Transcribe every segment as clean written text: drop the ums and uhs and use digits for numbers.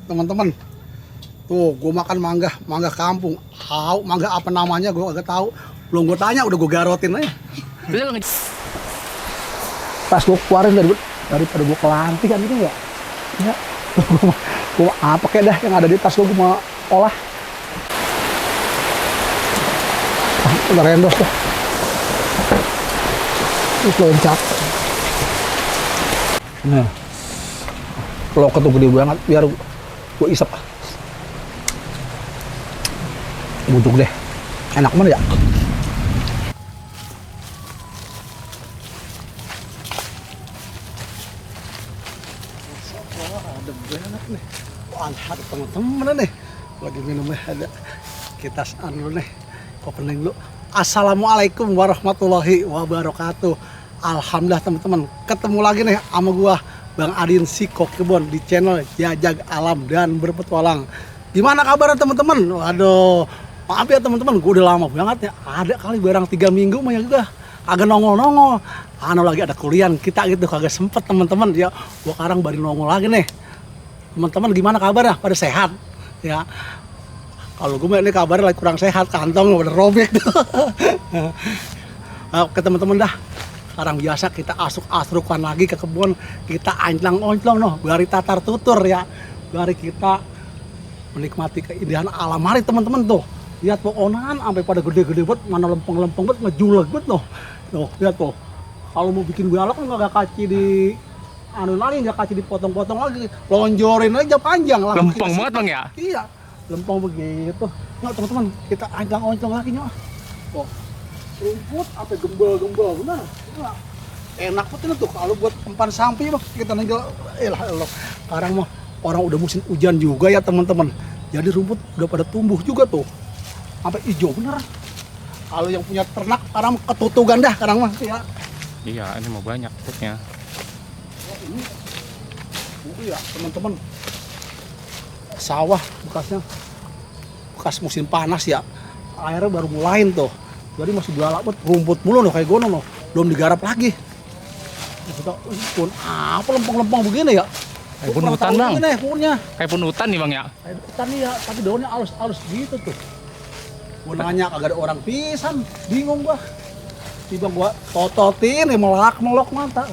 Teman-teman, tuh gue makan mangga kampung. Mangga apa namanya gue agak tahu. Belum gue tanya, udah gue garotin aja. Pas gue keluarin daripada gue kelantikan gitu ya. Ya, gue apa kayak dah yang ada di tas gue mau olah. Udah rendos tuh. Loncat. Nah, loket tuh gede banget, biar gue isep. Bujuk deh, enak banget ya. Ada banget nih. Ada teman-teman nih, lagi minumnya ada. Kita anu nih, opening dulu. Assalamualaikum warahmatullahi wabarakatuh. Alhamdulillah teman-teman, ketemu lagi nih sama gua Bang Adin si Kokebon di channel Jajag Alam dan Berpetualang. Gimana kabarnya teman-teman? Waduh, maaf ya teman-teman, gua udah lama banget ya. Ada kali barang 3 minggu mah ya juga agak nongol-nongol. Lagi ada kuliah kita gitu, kagak sempet teman-teman ya. Gua sekarang baru nongol lagi nih. Teman-teman gimana kabarnya? Pada sehat ya? Kalau gue ini kabarnya lagi kurang sehat, kantong udah robek tuh. Oke teman-teman dah. Sekarang biasa kita asuk-asukan lagi ke kebun, kita anclang-onclong noh, biar tatar tutur ya. Biar kita menikmati keindahan alam hari teman-teman tuh. Lihat pohonan sampai pada gede-gede banget, mana lempeng-lempeng banget, ngejuleg banget noh. Tuh, lihat tuh. Kalau mau bikin balok nggak kaci di anu lagi, nggak kaci dipotong-potong lagi, lonjorin aja panjang lah. Lempeng banget Bang ya? Iya, lempeng begitu. Nggak teman-teman, kita anclang-onclong lagi nyok. Oh, rumput apa gembel-gembel benar. Nah, enak banget tuh kalau buat tempat samping mah kita ninggal. Elah, sekarang mah orang udah musim hujan juga ya teman-teman. Jadi rumput udah pada tumbuh juga tuh, sampai hijau bener. Kalau yang punya ternak sekarang ketutugan dah sekarang mah ya. Iya, ini mau banyak pupnya. Oh, ini ya teman-teman, sawah bekas musim panas ya, airnya baru mulain tuh. Jadi masih galak banget, rumput mulu loh kayak gue loh, belum digarap lagi. Pun apa lempeng-lempeng begini ya? Kayak pun hutan Bang. Nih, punya. Kayak pun hutan nih Bang ya. Kayak hutan nih ya, tapi daunnya halus-halus gitu tuh. Gue nanya kagak ada orang pisan, bingung gua. Tiba gua tototin, melok mata.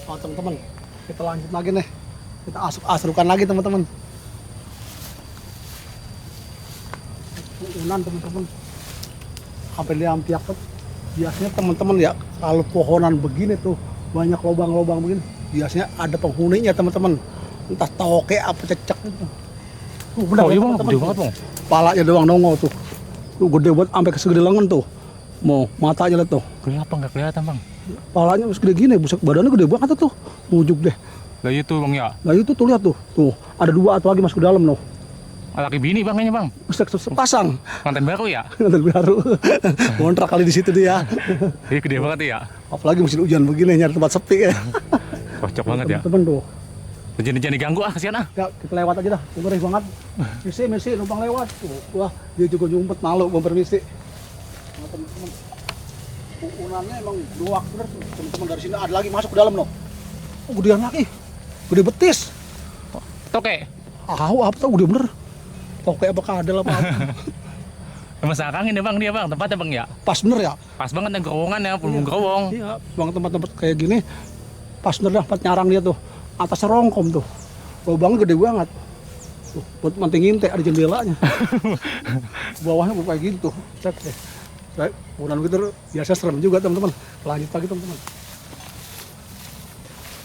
Oh teman-teman, kita lanjut lagi nih. Kita asuk-asukan lagi teman-teman. Unan teman-teman. Sampai dia ampiak tuh. Biasanya teman-teman ya, kalau pohonan begini tuh banyak lubang-lubang begini, biasanya ada penghuninya teman-teman. Entah toke apa cecek gitu. Tuh benar iya Bang, teman-teman. gede banget Bang. Palanya doang nongol tuh. Tuh gede banget sampai ke segede lengan tuh. Mau matanya lihat tuh. Kelihatan nggak kelihatan Bang? Palanya masih gede gini, buset badannya gede banget tuh. Ujuk deh. Lah itu Bang ya. Nah itu tuh lihat tuh. Tuh, ada 2 atau lagi masuk ke dalam loh. Laki bini Bang kayaknya Bang. Sepasang. Mantan baru ya? Mantan baru. Kontrak kali di situ dia. Iya gede banget ya. Apalagi musim hujan begini nyari tempat sepi ya. Cocok banget ya. Temen tuh. Jangan diganggu kasihan ah. Ya, kita lewat aja dah. Ngeri banget. Misi numpang lewat. Tuh, wah, dia juga nyumpet malu mau permisi. Nah, teman-teman. Unannya emang doak bener tuh. Teman-teman dari sini ada lagi masuk ke dalam loh. Oh, gedean lagi. Gede betis. Toke. Apa tuh gede bener. Toke apa kadal apa. Emang sakangin ya Bang dia Bang, tempatnya Bang ya? Pas bener ya? Pas banget ya gerowongan ya, belum gerowong. Iya, bang tempat-tempat kayak gini pas bener dah, tempat nyarang dia tuh. Atasnya rongkom tuh. Lubangnya gede banget. Tuh, buat mantingin teh ada jendelanya. Bawahnya kayak gitu. Cek deh. Bukan gitu biasa serem juga teman-teman. Lanjut lagi teman-teman.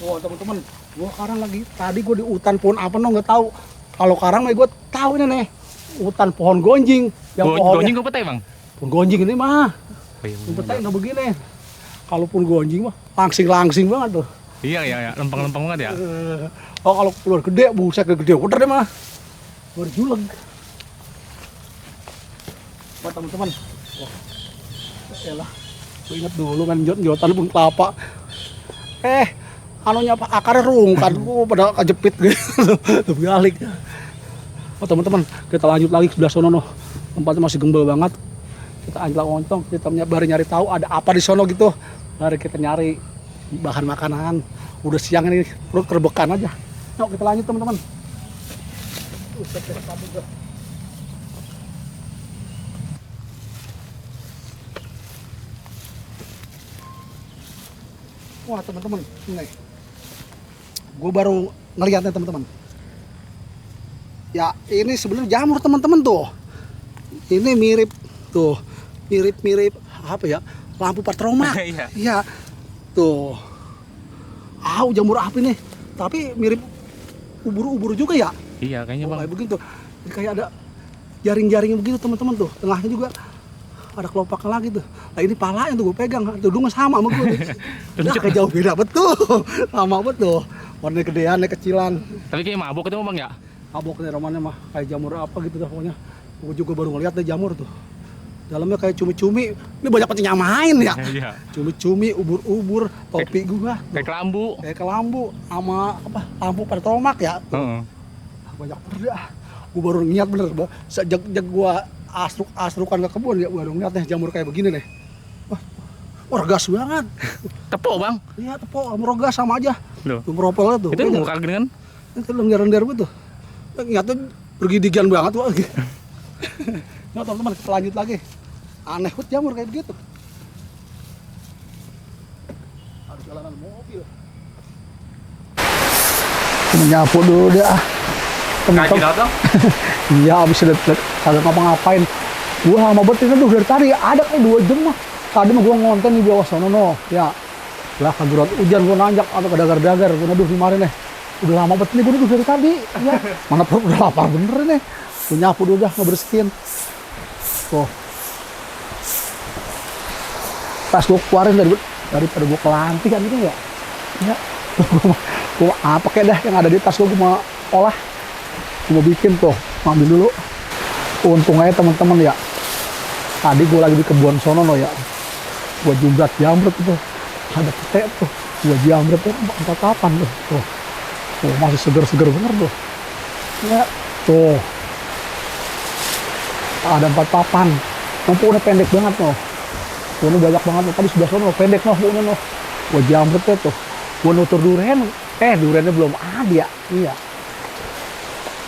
Wah teman-teman, gua sekarang lagi tadi gua di hutan pohon apa no nggak tahu. Kalau sekarang mah gua tahu ini nih hutan pohon gonjing. Yang Gonjing gue petai Bang. Pohon gonjing ini mah. Petai nggak begini. Kalaupun gonjing mah langsing banget tuh. Iya, lempeng-lempeng banget ya. Oh kalau keluar gede, buset gede udah deh mah. Berjuleg. Buat teman-teman. Wah. Elah. Gue inget dulu kan jotan pun kelapa. Anunya apa akarnya rungkan, pada kejepit gitu. Terbalik. Oh teman-teman, kita lanjut lagi ke sebelah sono noh. Tempatnya masih gembel banget. Kita anjlak lontong, kita baru nyari tahu ada apa di sono gitu. Mari kita nyari bahan makanan. Udah siang ini perut terbekan aja. Yuk kita lanjut teman-teman. Wah teman-teman, ini gue baru ngeliatnya teman-teman. Ya ini sebenarnya jamur teman-teman tuh. Ini mirip tuh, mirip apa ya? Lampu patroma. Iya. Iya. Tuh. Jamur api nih. Tapi mirip ubur-ubur juga ya. Iya kayaknya bang. Kayak begitu. Kayak ada jaring-jaring begitu teman-teman tuh. Tengahnya juga ada kelopaknya lagi tuh. Nah ini palanya tuh gue pegang. Tudungnya sama sama gue. Udah kayak jauh beda betul. Sama betul. Warnanya gedean, kecilan. Tapi kayak mabuk itu bang ya. Mabok nih romannya mah kayak jamur apa gitu dah pokoknya. Gue juga baru ngeliat deh jamur tuh. Dalamnya kayak cumi-cumi. Ini banyak penyamain main ya. Iya. Cumi-cumi, ubur-ubur, topi gua. Kayak kelambu. Kayak kelambu sama apa? Lampu pada tomak ya. Heeh. Banyak bener dah. Gue baru ngeliat bener. Sejak gua asrukan ke kebun ya baru ngeliat nih jamur kayak begini nih. Wah, regas banget. Tepuk bang. Iya, tepok sama regas sama aja. Loh. Tuh meropelnya tuh. Itu muka gini kan. Itu lendir-lendir begitu. Nyata bergidigan banget wah. Nah, teman-teman kita lanjut lagi. Aneh banget jamur kayak begitu. Harus jalanan mobil. Menyapu dulu deh ah. Kaki datang. Iya, abis udah kagak ngapa-ngapain. Gua lama banget ini tuh dari tadi ada kayak 2 jam mah. Tadi mah gua ngonten di bawah sono no. Ya. Lah kagak hujan gua nanjak atau kedagar-dagar gua neduh kemarin nih. Udah lama banget nih gua neduh dari tadi. Ya. Mana perut udah lapar bener nih. Gua nyapu dulu dah ngebersihin. Tuh. Pas gua keluarin daripada gua kelantik kan gitu ya. Ya. Gua apa kayak dah yang ada di tas gua mau olah. Gua bikin tuh, ambil dulu. Untung aja teman-teman ya. Tadi gue lagi di kebun sono no ya. Gue jumbat jamret tuh. Ada petek tuh. Gue jamret tuh 4 papan tuh. Tuh masih seger-seger bener tuh. Ya, tuh. Ada 4 papan. Udah pendek banget tuh. Ini banyak banget tuh. Tadi sudah sono pendek noh, noh. Gue jamret tuh. Gue nutur duren. Durennya belum ada ya. Iya.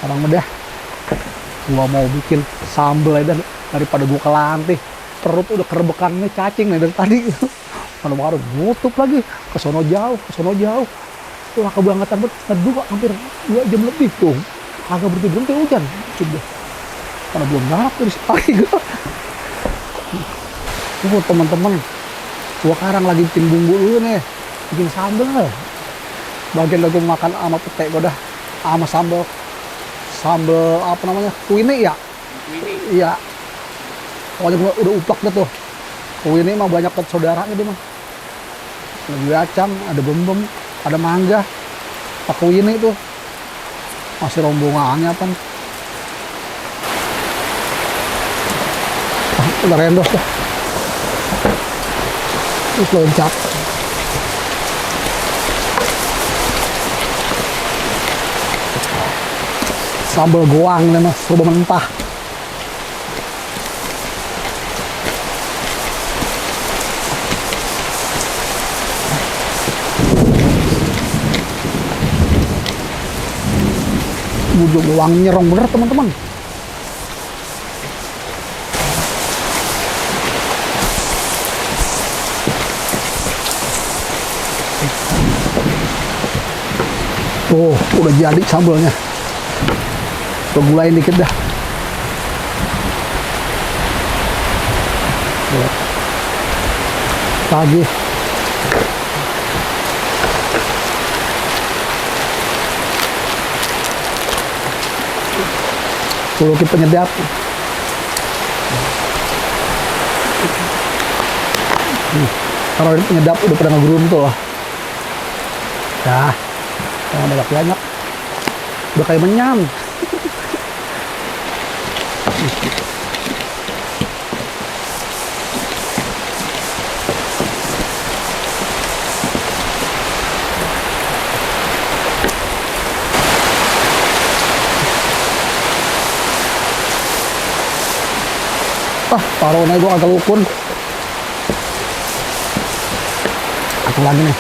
Orang udah gua mau bikin sambal aja daripada gua kelantih. Perut udah kerebekan nih cacing nih dari tadi. Mana baru nutup lagi ke sono jauh. Wah kebangetan banget. Neduh hampir 2 jam lebih tuh. Agak berhenti hujan. Coba. Karena belum ngarap dari pagi gua. Teman-teman. Gua sekarang lagi bikin bumbu dulu nih. Bikin sambal. Bagian lagi makan sama petek gua dah. Sama sambal apa namanya? Kuini ya? Kuini. Iya. Pokoknya udah uplak deh tuh. Kuini mah banyak ke saudaranya dia mah. Ada kacang, ada bembem, ada mangga. Pak kuini tuh. Masih rombongannya apa? Udah rendos dah. Terus loncat. Sambal goang nih mas, serba mentah. Bujuk goang nyerong bener teman-teman. Oh, udah jadi sambalnya. Gue gulain dikit dah. Lagi. Kalau penyedap. Kalau penyedap udah pada ngegeruntul lah. Dah. Jangan banyak. Udah kayak menyam. Taruhnya gua agak ukun. Aku lagi nih.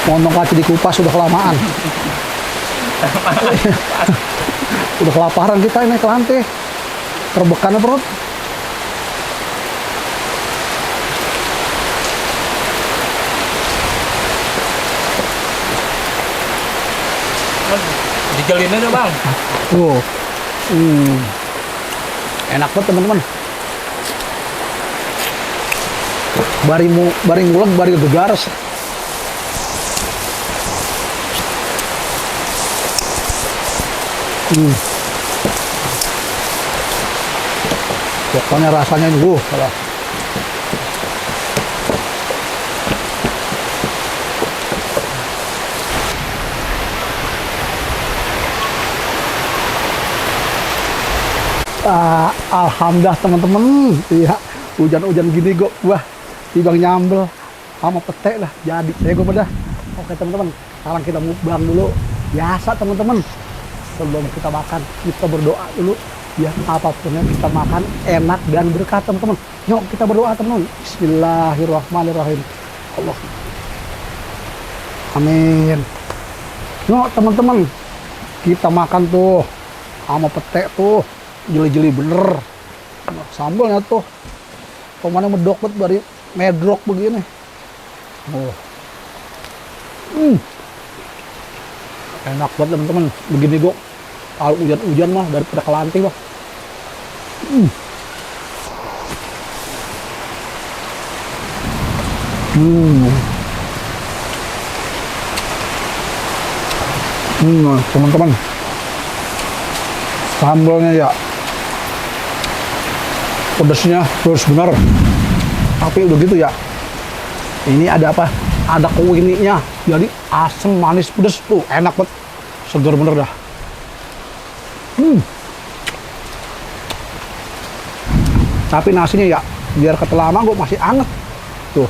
Mondong kaci di kupas sudah kelamaan. Udah kelaparan kita ini ke lantai. Terbekan perut. Dijalin aja bang. Tuh. Enak banget teman-teman. Bari nguleg, bari gegares. Pokoknya rasanya ini, kalau alhamdulillah teman-teman, iya hujan-hujan gini gua timbang nyambel sama pete lah jadi gue dah. Oke teman-teman, sekarang kita mukbang dulu biasa teman-teman. Sebelum kita makan kita berdoa dulu biar apapun yang kita makan enak dan berkah teman-teman. Yuk kita berdoa teman-teman. Bismillahirrahmanirrahim. Allah. Amin. Yuk teman-teman, kita makan tuh sama pete tuh jeli-jeli bener. Sambalnya tuh pemana medok banget dari medrok begini. Oh. Enak banget teman-teman. Begini gua kalau hujan-hujan mah daripada kelanting mah. Teman-teman. Sambalnya ya pedasnya terus benar. Tapi udah gitu ya. Ini ada apa? Ada kuininya. Jadi asam manis pedas tuh enak banget. Segar bener dah. Tapi nasinya ya biar kata lama gue masih anget tuh.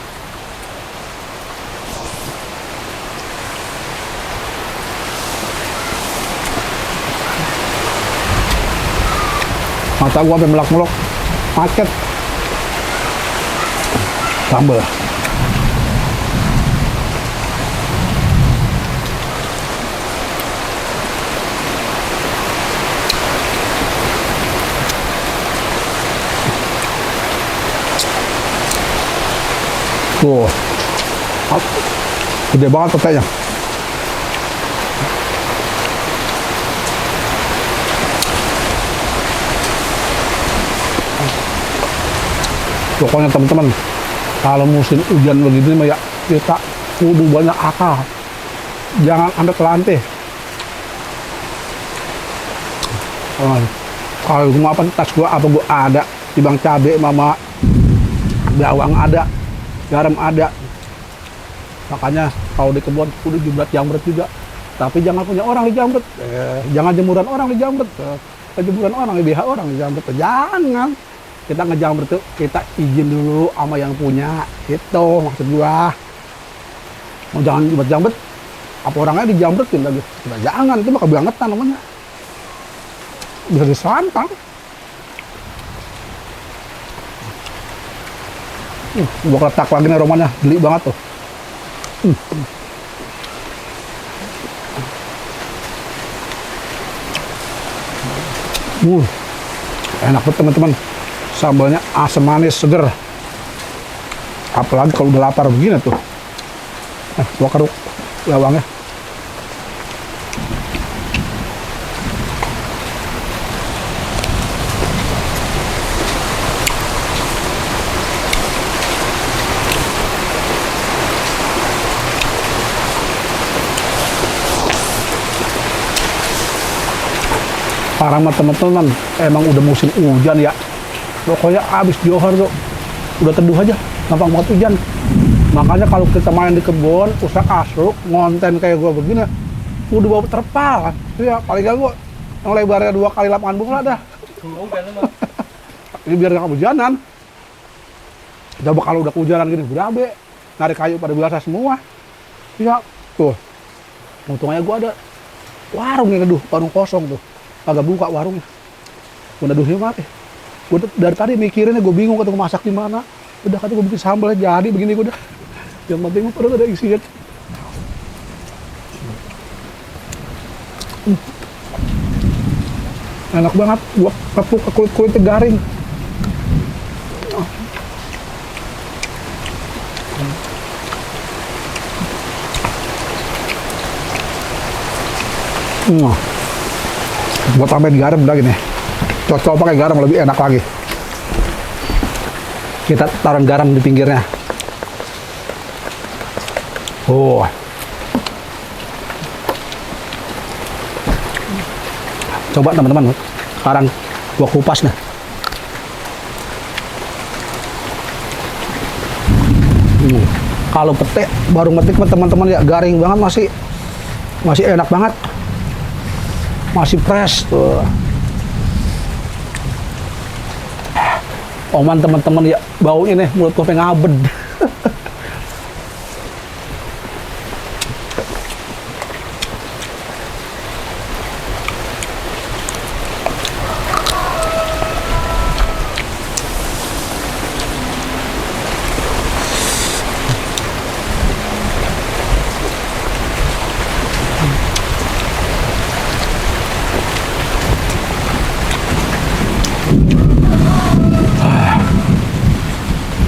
Mata gue sampai melak-melok macet. Sambal. Tuh, gede banget petenya. Pokoknya teman-teman, kalau musim hujan begini mah ya kita kudu banyak akal. Jangan ambil ke lantai. Kalau gua apa tas gua apa gua ada, dibang cabe mama, bawang ada, garam ada. Makanya kalau di kebun kudu jumlah jamret juga. Tapi jangan punya orang di jamret. Jangan jemuran orang di jamret. Jemuran orang di BH orang di jamret. Jangan. Kita ngejamret tuh kita izin dulu sama yang punya. Itu maksud gua. Mau jangan jambret. Apa orangnya dijambretin lagi? Nah, jangan, itu mah kebangetan namanya. Bisa disantang. Gua letak lagi nih romannya, geli banget tuh. Enak banget teman-teman. Sambalnya asam manis seger. Apalagi kalau udah lapar begini tuh. Gua keruk bawangnya. Parah mah teman-teman, emang udah musim hujan ya. Pokoknya abis johor tuh udah teduh aja, gampang banget hujan. Makanya kalau kita main di kebun, usak asruk, ngonten kayak gua begini, udah bawa terpal. Ya paling gak gua yang lebarnya 2 kali lapangan bola dah. Ini biar gak kehujanan. Coba kalau udah kehujanan gini, udah be, narik kayu pada biasa semua. Ya tuh, untungnya gua ada warung yang neduh, warung kosong tuh. agak buka warungnya. Udah duhnya mati. Gue dari tadi mikirinnya, gue bingung kata gue masak di mana. Udah kata gue bikin sambal jadi begini gue udah. Yang penting gue perlu ada isian. Enak banget, gue tepuk ke kulit-kulitnya garing. Buat tambahin garam lagi nih. Cocok pakai garam lebih enak lagi. Kita taruh garam di pinggirnya. Oh. Coba teman-teman, sekarang gua kupas nih. Kalau petek baru metik teman-teman ya garing banget, masih enak banget. Masih fresh tuh. Oman teman-teman ya baunya nih mulut gue pengen ngabed.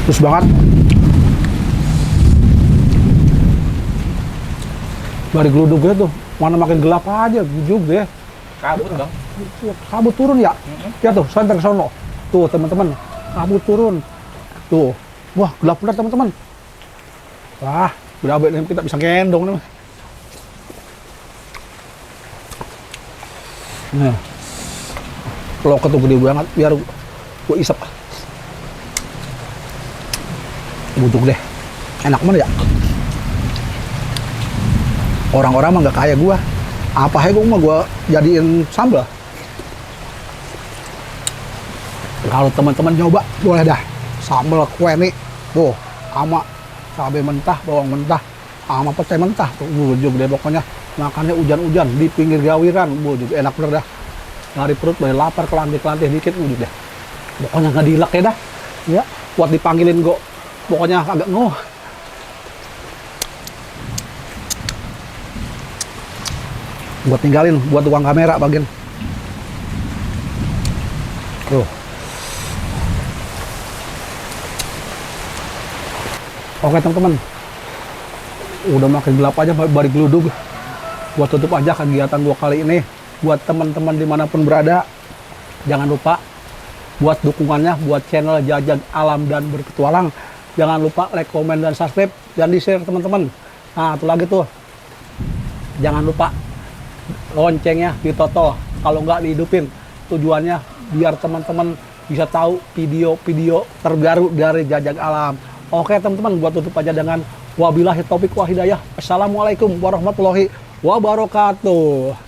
Terus banget. Dari geluduknya tuh, mana makin gelap aja, jujur deh. Kabut bang. Kabut turun ya? Ya tuh, santai ke sono. Tuh teman-teman, kabut turun. Tuh, wah gelap benar teman-teman. Wah, udah abis kita bisa gendong nih. Nah, loket tuh gede banget, biar gue isep. Bujuk deh, enak banget ya. Orang-orang mah nggak kayak gua. Apa aja gua jadiin sambal. Kalau teman-teman nyoba boleh dah. Sambal kue nih, tuh, sama cabai mentah, bawang mentah, sama pecel mentah, tuh bujuk deh pokoknya. Makannya hujan-hujan di pinggir gawiran, bujuk enak bener dah. Ngari perut, boleh lapar, kelantih-kelantih dikit, bujuk deh. Pokoknya nggak dilek ya dah. Ya, buat dipanggilin gua. Pokoknya agak ngoh. Buat tinggalin, buat tukang kamera bagian. Tuh. Oke teman-teman. Udah makin gelap aja balik geludug. Buat tutup aja kegiatan gua kali ini. Buat teman-teman dimanapun berada, jangan lupa buat dukungannya buat channel Jajag Alam dan Berpetualang. Jangan lupa like, komen, dan subscribe, dan di-share teman-teman. Nah, itu lagi tuh. Jangan lupa loncengnya ditoto. Kalau nggak dihidupin, tujuannya biar teman-teman bisa tahu video-video terbaru dari Jajag Alam. Oke teman-teman, buat tutup aja dengan wabillahi taufik wa hidayah. Assalamualaikum warahmatullahi wabarakatuh.